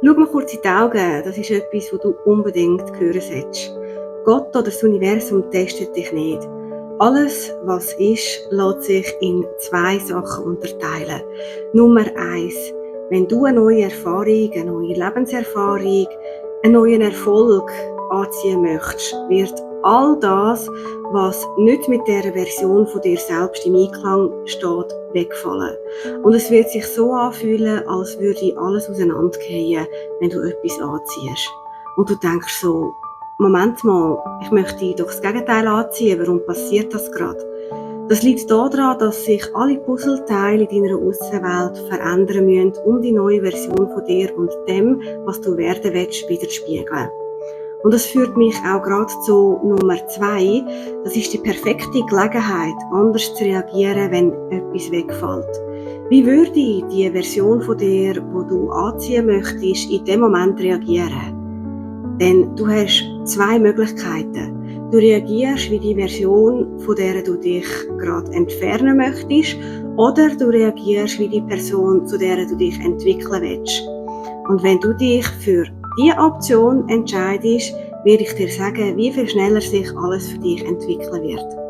Schau mal kurz in die Augen, das ist etwas, was du unbedingt hören solltest. Gott oder das Universum testet dich nicht. Alles, was ist, lässt sich in zwei Sachen unterteilen. Nummer eins: Wenn du eine neue Erfahrung, eine neue Lebenserfahrung, einen neuen Erfolg anziehen möchtest, wird all das, was nicht mit der Version von dir selbst im Einklang steht, wegfallen. Und es wird sich so anfühlen, als würde alles auseinanderfallen, wenn du etwas anziehst. Und du denkst so: Moment mal, ich möchte doch das Gegenteil anziehen, warum passiert das gerade? Das liegt daran, dass sich alle Puzzleteile in deiner Aussenwelt verändern müssen, um die neue Version von dir und dem, was du werden willst, widerzuspiegeln. Und das führt mich auch gerade zu Nummer 2. Das ist die perfekte Gelegenheit, anders zu reagieren, wenn etwas wegfällt. Wie würde die Version von dir, die du anziehen möchtest, in dem Moment reagieren? Denn du hast zwei Möglichkeiten. Du reagierst wie die Version, von der du dich gerade entfernen möchtest, oder du reagierst wie die Person, zu der du dich entwickeln willst. Und wenn du dich für diese Option entscheidest, werde ich dir sagen, wie viel schneller sich alles für dich entwickeln wird.